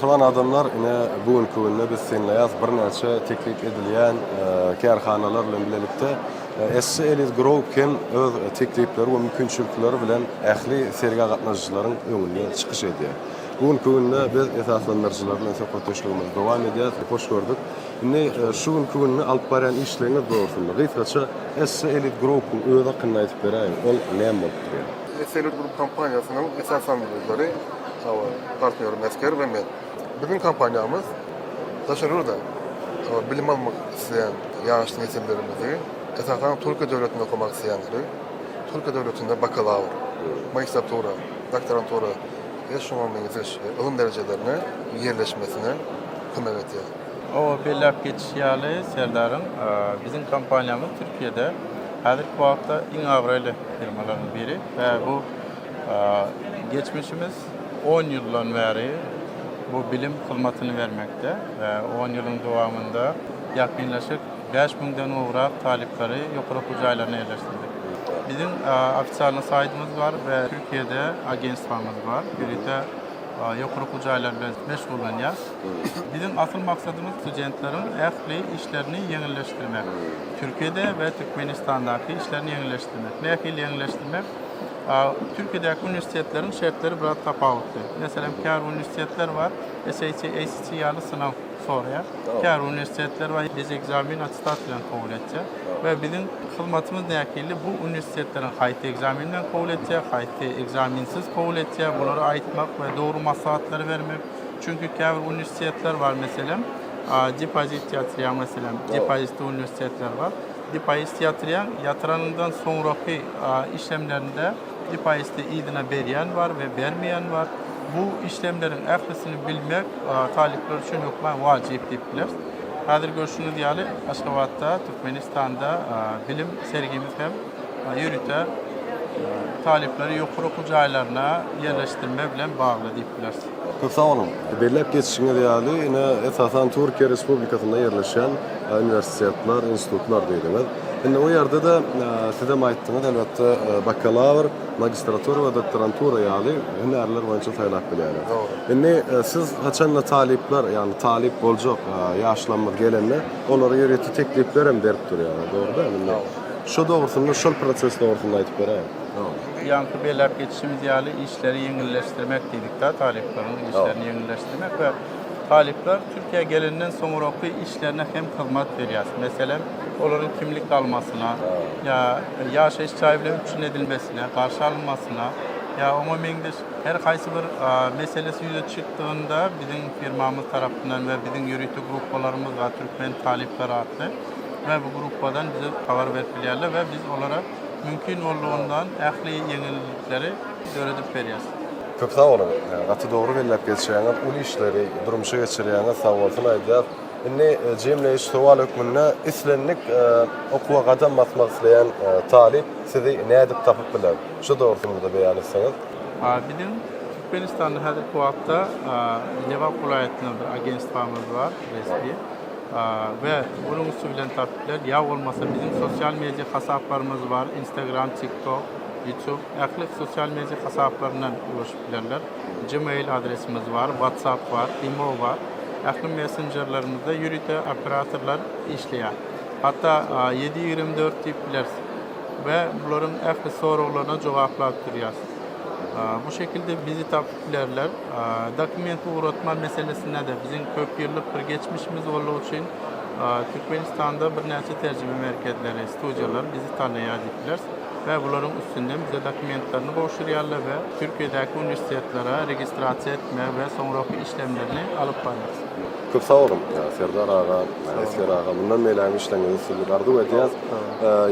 Mähriban adamlar, ine bu günki günde biz synlaýas birnäçe teklip edilýän kärhanalar bilen bilelikde SC Elite Group hem öz teklipleri we mümkinçilikleri bilen ähli sergä gatnaşyjylaryň öňünde çykyş edýär. Bu günki günde biz esaslandyryjylar bilen söhbetdeşligimizi dowam edýäs. Hoş gördük. Indi şu günki günde alyp barýan işleriňiz dogrusynda gysgaça SC Elite Group-yň özi hakynda aýdyp beräýiň. Ol näme bolup durýar? SC Elite Group kompaniýasynyň esaslandyryjylary hawa, partnýorym Esger we men. Biziň kompaniýamyz daşary ýurda bilim almak isleýän ýaş nesillerimizi, esasan Türkiýe döwletinde okamak isleýänleri, Türkiýe döwletinde bakalawr, magistratura, doktorantura we şuňa meňzeş ylym derejelerine ýerleşmesine kömek edýär. Hawa, belläp geçişi ýaly, Serdaryň, biziň kompaniýamyz Türkiýede häzirki wagtda iň abraýly firmalaryň biri we bu geçmişimiz on ýyldan bäri bu bilim hyzmatyny bermekde we on ýylyň dowamynda ýakynlaşyk bäş müňden gowrak talyplary ýokary okuw jaýlaryna ýerleşdirdik. Biziň ofisialnyý saýtymyz bar we Türkiýede agentstwamyz bar, ýörite ýokary okuw jaýlary bilen meşgullanýar. Biziň asyl maksadymyz studentleriň ähli işlerini ýeňilleşdirmek. Türkiýede we Türkmenistandaky işlerini ýeňilleşdirmek. Nähili ýeňilleşdirmek? Türkiýedäki uniwersitetleriň şertleri biraz tapawutly. Meselem, käbir uniwersitetler bar, SAT, ACT ýaly synag soraýar. Käbir uniwersitetler bar, bez ekzamen, attestat bilen kabul etýär. We biziň hyzmatymyz nähili, bu uniwersitetleriň haýsy ekzamen bilen kabul etýär, haýsy ekzamensiz kabul etýär, bulary aýtmak we dogry maslahatlary bermek. Çünki käbir uniwersitetler bar, meselem, depozit ýatyrýar, meselem, depozitli uniwersitetler bar. Depozit ýatyrýaň, ýatyranyňdan soňraky işlemlerinde depoziti yzyna berýän bar we bermeýän bar. Bu işlemleriň ählisini bilmek talyplar üçin hökman wajyp diýip bileris. Häzir görşüňiz ýaly, Aşgabatda, Türkmenistanda bilim sergimiz hem ýörite talyplary ýokary okuw jaýlaryna ýerleşdirme bilen bagly diýip bileris. Köp sag boluň. Belläp geçişiňiz ýaly, ine, esasan Türkiýe Respublikasynda ýerleşýän uniwersitetler, institutlar diýdiňiz. Indi o ýerde-de sizem aýtdyňyz, elbetde, bakalawr, magistratura we doktorantura ýaly hünärler boýunça saýlap bilýärler. Indi siz haçanda talyplar, ýagny talyp boljak ýaşlarymyz gelende, olara ýörite teklipler hem berip durýarlar, dogry dälmi? Indi şo dogrusynda, şol proses dogrusynda aýdyp beräýiň. Ýaňky belläp geçişimiz ýaly, işleri ýeňilleşdirmek diýdik-dä, talyplaryň işlerini ýeňilleşdirmek we talyplar Türkiýä gelenden soňraky işlerine hem hyzmat berýäris. Meselem, olaryň kimlik almasyna, ýa ýaşaýyş jaýy bilen üpjün edilmesine, garşy alynmasyna, ýa oňa meňzeş her haýsy bir meselesi ýüze çykdygynda biziň firmamyz tarapyndan we biziň ýörite gruppalarymyz bar, Türkmen talyplary atly we bu gruppadan bize habar berip bilýärler we biz olara mümkin boldugyndan ähli ýeňillikleri döredip berýäris. Köp sag boluň. Gaty dogry belläp geçýäňiz. Uly işleri durmuşa geçirýäňiz. Sag bolsun aýdýas. Indi jemleýji sowal hökmünde islendik okuwa gadam basmak isleýän talyp sizi nädip tapyp biler? Şu dogrusynda-da beýan etseňiz. Biziň Türkmenistanda häzirki wagtda Lebap welaýatynda bir agentstwamyz bar resmi. We onuň üsti bilen tapyp biler. Ýa bolmasa biziň sosial media hasaplarymyz bar, Instagram, TikTok, YouTube, ähli sosial media hasaplaryndan ulaşyp bilerler. Gmail adresimiz bar, WhatsApp bar, Imo bar. Ähli messenjerlerimizde ýörite operatorlar işleýär. Hatda 7/24 diýip bileris. We bularyň ähli soraglaryna jogaplap durýarys. Bu şekilde bizi tapyp bilerler. Dokument ugratma meselesinde-de biziň köp ýyllyk bir geçmişimiz boldugy üçin Türkmenistanda birnäçe terjime merkezleri, studiýalar bizi tanaýar diýip bileris we bularyň üstünden bize dokumentlerini gowşurýarlar we Türkiýedäki uniwersitetlere registrasiýa etme we soňraky işlemlerini alyp barýarys. Köp sag boluň, Serdar aga, Esger aga, mundan beýlägem işleriňizde üstünlik arzuw edýäs.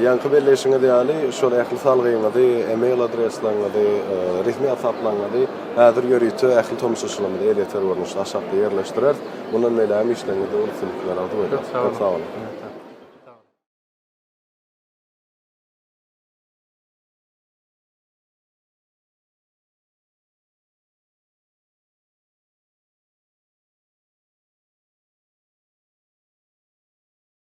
Ýaňky belleýşiňiz ýaly, şol ähli salgyňyzy, e-mail adresleriňizi, resmi hasaplaryňyzy häzir ýörite ähli tomaşaçylarymyza elýeter görnüşde aşakda ýerleşdireris. Mundan beýlägem işleriňizde uly üstünlikler arzuw edýäs. Köp sag boluň.